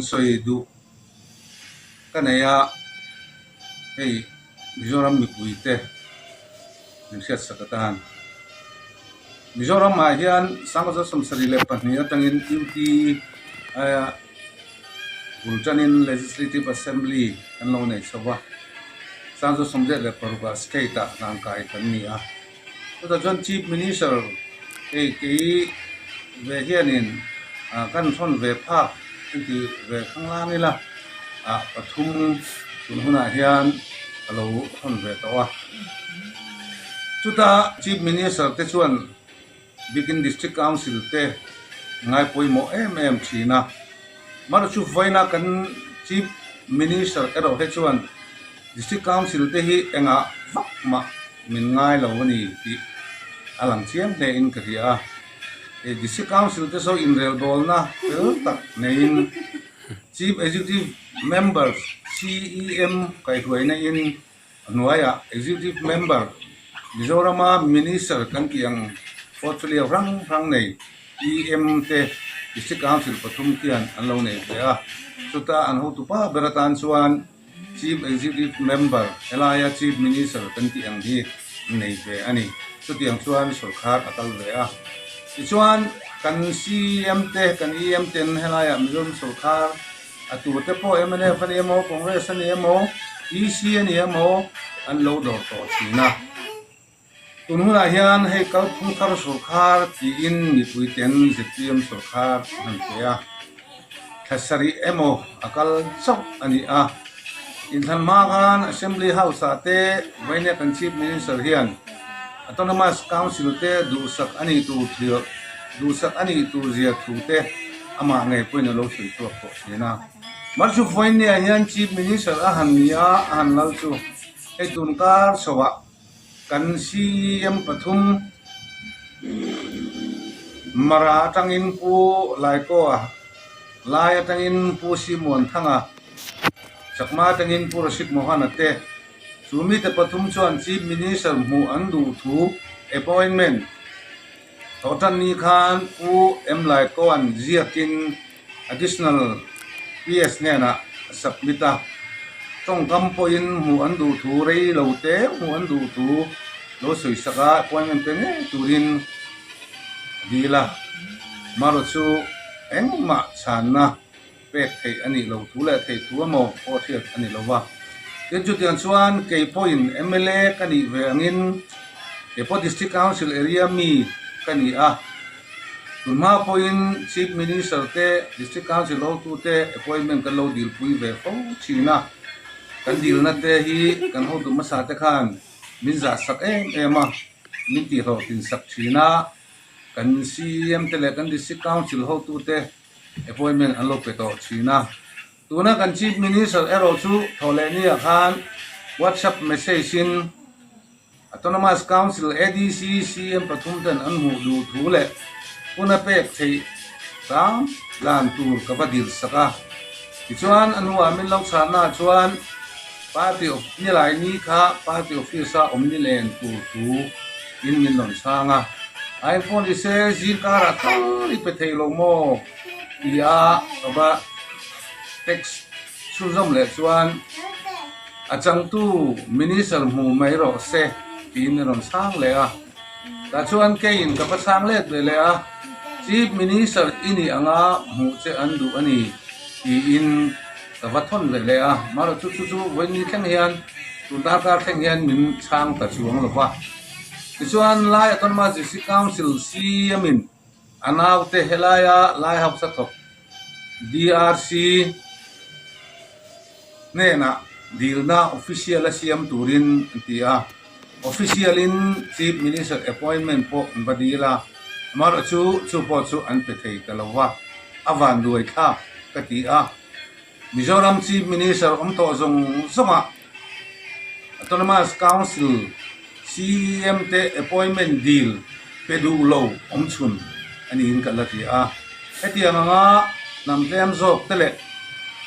Sawi duh ka nei a, hei Mizoram mipuite min hriatsak atan. Mizoramah hian Sangha 72 atangin UT aia bul tanin Legislative Assembly kan lo nei chho a, Sangha 86 ah state ah hlangkai kan ni a. Chutah chuan Chief Minister hei kei ve hianin kan thawn ve phak an ti ve khanglang ila ah pathum tun hunah hian ka lo thawn ve tawh a. Chuta Chief Minister te chuan bikin District Council te ngai pawimawh em em thin a. Amaherawhchu vawiina kan Chief Minister erawh hi chuan District Council te hi engah vak mah min ngai lo a ni tih a lang chiang hle in ka hria a. Hei District Council te saw inrelbawlna fel tak neiin Chief Executive Member, CEM, kaihhruaina in a hnuaiah Executive Member, Mizorama Minister kan tih ang portfolio hrang hrang nei EM te District Council pathum khian an lo nei ve a. Chuta an hotupa ber atan chuan Chief Executive Member helaia Chief Minister kan tih ang hi nei ve a ni. Chutiang chuan sorkar a kal ve a. Tichuan kan CEM te, kan EM ten helaiah Mizoram sorkar a tur te pawh mnf a ni emaw, Congress a ni emaw, EC a ni emaw an lo dawr tawh thin a. Tun hunah hian hei kalphung thar sorkar tiin mipui ten zpm sorkar a han pe a, thla sarih emaw a kal chauh a ni a. Inthlan hma khan Assembly House ah te Vawinia kan Chief Minister hian Autonomous Council te duhsak a nih tur thil duhsak a nih tur zia thu te amah ngei pawhin a lo sawi chhuak tawh thin a. Mahse Vawinia hian Chief Minister a han ni a, a han lal chu hei tunkar chhoah Kan CEM pathum Mara atangin Pu Laikoa, Lai atangin Pu Simuan Thanga, Chakma atangin Pu Rashid Mohana te chu mite pathum chuan Chief Minister hmuh an duh thu appointment Thawhtanni khan Pu M Laikoa'n ziakin Additional PS hnenah a submit a, tawngkam pawhin hmuh an duh thu rei lo te hmuh an duh thu lo sawi sak a, appointment pe ngei turin a dil a. Marawh chu engmah chhanna pek theih a nih loh thu leh theih thu emaw pawh hriat a ni lo va. Tin, chutiang chuan kei pawhin mla ka nih ve angin kei pawh District Council area mi ka ni a, tunhma pawhin Chief Minister te, District Council hotute appointment kan lo dilpui ve fo thin a, kan dilna te hi kan hotu hmasa te khan min zahsak em em a, min tihhlawhtlin sak thin a, kan CEM te leh kan District Council hotute appointment an lo pe tawh thin a. Tuna kan Chief Minister erawh chu thawhlehniah khan WhatsApp message in Autonomous Council, ADC, CM pathum ten an hmuh duh thu leh hun a pek theih hram dan tur ka va dil sak a. Tichuan a hnuah min lo chhanna chuan Party of nilai ni kha Party Office a awm ni len tur thu in min rawn chhang a. Iphone i se zingkarah tal i pe thei lo maw? ti a ka va text chhunzawm leh chuan a changtu Minister hmu mai rawh se tiin a rawn chhang leh a. Tah chuan keiin ka va chhang let ve leh a, Chief Minister i nih anga hmuh che an duh a ni tiin ka va thawn ve leh a. Marawh chu chu chu vawiin thleng hian tun darkar thleng hian min chhang ta chuang lo va. Tichuan Lai Autonomous District Council CM in a naute helaia Lai Hausa thawk DRC hnenah dilna official a siam turin an ti a. Official in Chief Minister appointment pawh an va dil a, amaherawhchu chu pawh chu an pe thei ta lo va, a vanduai thlak ka ti a. Mizoram Chief Minister awm tawh zawng zawngah Autonomous Council CEM te appointment dil pe duh lo awm chhun a niin ka la hria a. Hetiang anga hnam tlem zawk te leh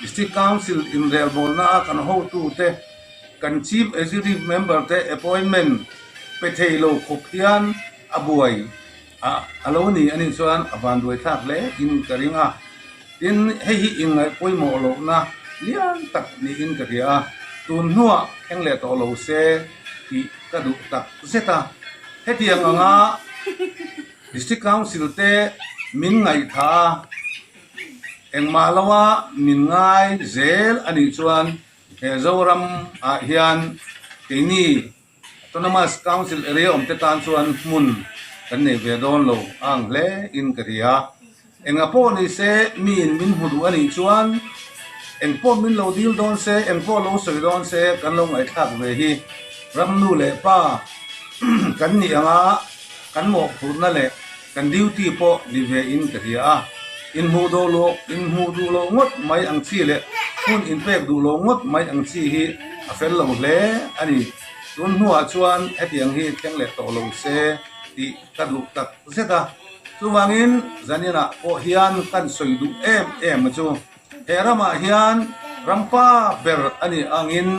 District Council inrelbawlna a kan hotute kan Chief Executive Member te appointment pe thei lo khawp hian a buai a lo ni a nih chuan a vanduai thlak hle in ka ring a. Tin, hei hi inngaih pawimawh lohna lian tak niin ka hria a, tun hnuah thleng leh tawh lo se tih ka duh tak zet a. Hetiang anga District Council te min ngaihtha a, engmah loa min ngai zel a nih chuan he Zoram ah hian keini Autonomous Council area awmte tan chuan hmun kan nei ve dawn lo a ang hle in ka hria. Enga pawh ni se miin min hmu duh a nih chuan eng pawh min lo dil dawn se, eng pawh lo sawi dawn se kan lo ngaihthlak ve hi ram nu leh pa kan nih anga kan mawhphurhna leh kan duty pawh ni ve in ka hria a. Inhmuh duh loh, inhmuh duh loh ngawt mai ang chi leh hun inpek duh loh ngawt mai ang chi hi a fel lo hle a ni. Tun hnuah chuan hetiang hi thleng leh tawh lo se tih ka duh tak zet a. Chuvangin zaninah pawh hian kan sawi duh em em a chu. He ramah hian rampa ber a nih angin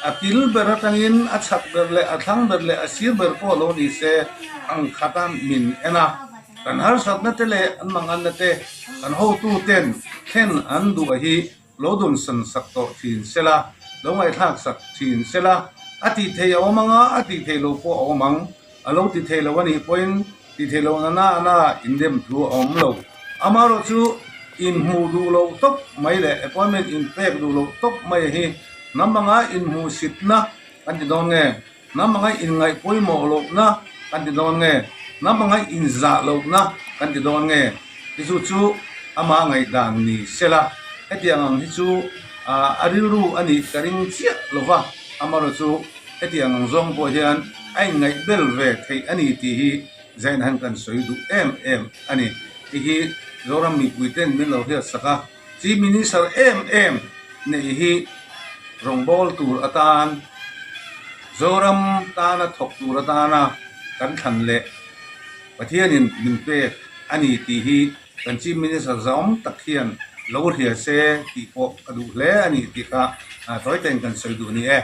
a kil ber atangin a chhak ber leh a thlang ber leh a sir ber pawh lo ni se ang khata min en a. Kan harsatna te leh an manganna te kan hotuten thlen an duh a hi lo dunsan sak tawh thin se la, lo ngaihthlak sak thin se la, a tih theih a awm ang a, a tih theih loh pawh a awm ang. A lo ti thei lo a nih pawhin ti thei lo na na na indem thu a awm lo. Amaherawh chu inhmuh duh loh tawp mai leh appointment inpek duh loh tawp mai hi hnam anga inhmuhsitna kan ti dawn nge? Hnam anga inngaih pawimawh lohna kan ti dawn nge? Hnam anga inzah lohna kan ti dawn nge? Ti chu chu ama ngaihdan ni sela, hetiang ang hi chu a rilru a nih ka ring chiah lo va, amaherawh chu hetiang ang zawng pawh hian a inngaih bel ve theih a ni tih hi Zain han kan sawi duh em em a ni. Hei hi Zoram mipuiten min lo hriatsak a, Chief Minister em em neih hi rawngbâwl tur atan, Zoram tana thawk tur atana kan thlan leh Pathianin min pek a ni tih hi kan Chief Minister zâwm tak hian lo hria se tih pawh ka duh hle a ni tih kha tawi tein kan sawi duh a ni e.